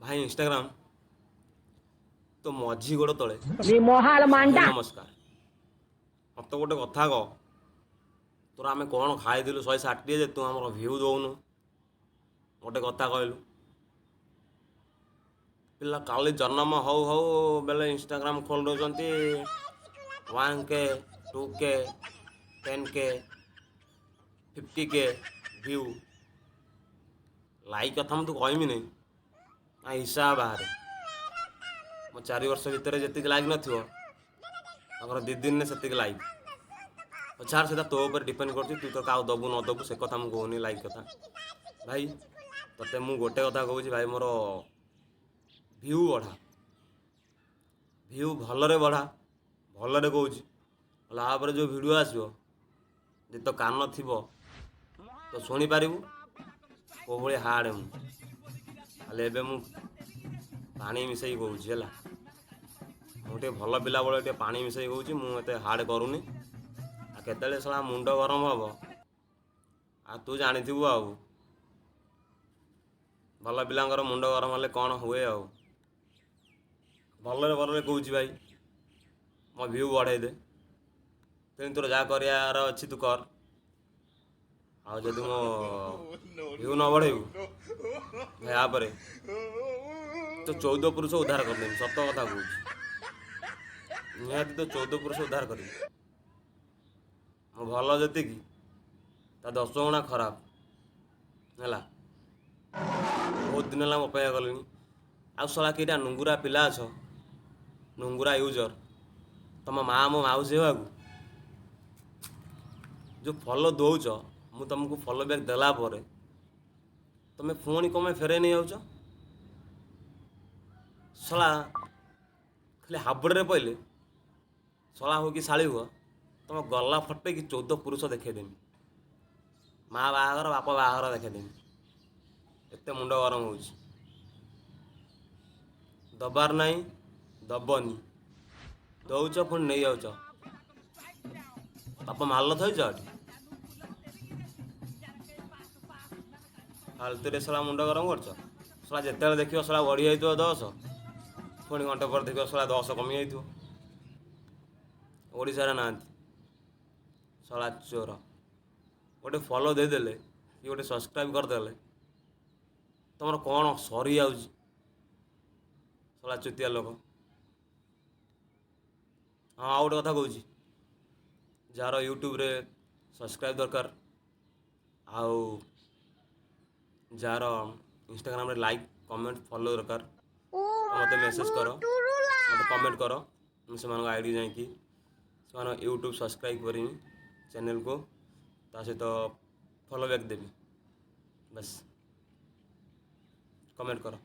ଭାଇ ଇନଷ୍ଟାଗ୍ରାମ, ତୋ ମଝି ଗୋଡ଼ ତଳେ ମାଣ୍ଡା। ନମସ୍କାର। ମତେ ଗୋଟେ କଥା କହ, ତୋର ଆମେ କ'ଣ ଖାଇଥିଲୁ 160 ଯେ ତୁ ଆମର ଭ୍ୟୁ ଦେଉନୁ? ଗୋଟେ କଥା କହିଲୁ। ପିଲା କାଲି ଜନ୍ମ ହଉ ହଉ ବେଲେ ଇନଷ୍ଟାଗ୍ରାମ ଖୋଲି ଦେଉଛନ୍ତି, 1K, 2K, 10K, 50K view, like କଥା ମୁଁ ତୁ କହିମି ନାହିଁ ନା, ହିସାବ ବାହାରେ। ମୋ 4 ବର୍ଷ ଭିତରେ ଯେତିକି ଲାଇକ୍ ନଥିବ, ତାଙ୍କର 2 ଦିନରେ ସେତିକି ଲାଇକ୍। ଛାଡ଼, ସେଟା ତୋ ଉପରେ ଡିପେଣ୍ଡ କରୁଛି, ତୁ ତ କାହାକୁ ଦେବୁ ନ ଦେବୁ, ସେ କଥା ମୁଁ କହୁନି ଲାଇକ୍ କଥା। ଭାଇ, ତୋତେ ମୁଁ ଗୋଟେ କଥା କହୁଛି ଭାଇ, ମୋର ଭ୍ୟୁ ବଢ଼ା, ଭ୍ୟୁ ଭଲରେ ବଢ଼ା, ଭଲରେ କହୁଛି। ତାପରେ ଯେଉଁ ଭିଡ଼ିଓ ଆସିବ, ଯଦି ତୋ କାନ ଥିବ ତ ଶୁଣିପାରିବୁ କେଉଁ ଭଳି ହାର୍ଡ଼ ମୁଁ। ହେଲେ ଏବେ ମୁଁ ପାଣି ମିଶାଇ କହୁଛି, ହେଲା? ମୁଁ ଟିକେ ଭଲ ପିଲା ଭଳିଆ ଟିକେ ପାଣି ମିଶାଇ କହୁଛି। ମୁଁ ଏତେ ହାର୍ଡ଼ କରୁନି। ଆଉ କେତେବେଳେ ଶଳା ମୁଣ୍ଡ ଗରମ ହବ, ଆଉ ତୁ ଜାଣିଥିବୁ ଆଉ ଭଲ ପିଲାଙ୍କର ମୁଣ୍ଡ ଗରମ ହେଲେ କ'ଣ ହୁଏ। ଆଉ ଭଲରେ ଭଲରେ କହୁଛି ଭାଇ, ମୋ ଭ୍ୟୁ ବଢ଼େଇ ଦେ। ତେଣୁ ତୋର ଯାହା କରିବାର ଅଛି ତୁ କର। ଆଉ ଯଦି ମୋ ଭ୍ୟୁ ନ ବଢ଼େଇବୁ, ଏହାପରେ ତ 14 ପୁରୁଷ ଉଦ୍ଧାର କରିଦେବି। ସତ କଥା କହୁଛି, ନିହାତି ତ 14 ପୁରୁଷ ଉଦ୍ଧାର କରିବି। ମୁଁ ଭଲ ଯେତିକି, ତା 10 ଗୁଣା ଖରାପ, ହେଲା? ବହୁତ ଦିନ ହେଲା ମୁଁ ଅପେକ୍ଷା କଲିଣି। ଆଉ ଶଳା କେଇଟା ନୁଙ୍ଗୁରା ପିଲା ଅଛ, ନୁଙ୍ଗୁରା ୟୁଜର, ତମ ମା ମୋ ମାଉସୀ ହେବାକୁ ଯେଉଁ ଫଲୋ ଦେଉଛ, ମୁଁ ତୁମକୁ ଫଲୋ ବ୍ୟାକ୍ ଦେଲା ପରେ ତମେ ପୁଣି କ'ଣ ପାଇଁ ଫେରେଇ ନେଇଯାଉଛ? ଶଳା ଖାଲି ହାବୁଡ଼ରେ ପଇଲେ, ଶଳା ହଉ କି ଶାଳୀ ହୁଅ, ତମ ଗଲା ଫଟେଇକି 14 ପୁରୁଷ ଦେଖେଇଦେମି, ମା ବାହାଘର ବାପ ବାହାଘର ଦେଖେଇଦେମି। ଏତେ ମୁଣ୍ଡ ଗରମ ହେଉଛି। ଦବାର ନାହିଁ, ଦବନି, ଦଉଛ ପୁଣି ନେଇଯାଉଛ। ବାପ ମାଲ ଥୋଇଛ ଏଠି? ଫାଲତୁରେ ଶଳା ମୁଣ୍ଡ ଗରମ କରୁଛ। ଶଳା ଯେତେବେଳେ ଦେଖିବ ଶଳା ବଢ଼ି ଯାଇଥିବ 10, ପୁଣି ଘଣ୍ଟେ ପରେ ଦେଖିବ ଶଳା 10 କମି ଯାଇଥିବ। ଓଡ଼ିଶାରେ ନାହାନ୍ତି ଶଳା ଚୋର। ଗୋଟେ ଫଲୋ ଦେଇଦେଲେ କି ଗୋଟେ ସବସ୍କ୍ରାଇବ୍ କରିଦେଲେ ତମର କ'ଣ ସରିଯାଉଛି? ଶଳା ଚୁତିଆ ଲୋକ। ହଁ, ଆଉ ଗୋଟେ କଥା କହୁଛି, ଯାହାର ୟୁଟ୍ୟୁବରେ ସବସ୍କ୍ରାଇବ୍ ଦରକାର ଆଉ ଯାହାର ଇନଷ୍ଟାଗ୍ରାମରେ ଲାଇକ୍, କମେଣ୍ଟ, ଫଲୋ ଦରକାର, ମୋତେ ମେସେଜ୍ କର, ମୋତେ କମେଣ୍ଟ କର। ମୁଁ ସେମାନଙ୍କ I D ଯାଇକି ସେମାନଙ୍କ ୟୁଟ୍ୟୁବ୍ ସବସ୍କ୍ରାଇବ୍ କରିମି ଚ୍ୟାନେଲ୍କୁ, ତା ସହିତ ଫଲୋ ବ୍ୟାକ୍ ଦେବି। ବାସ୍, କମେଣ୍ଟ କର।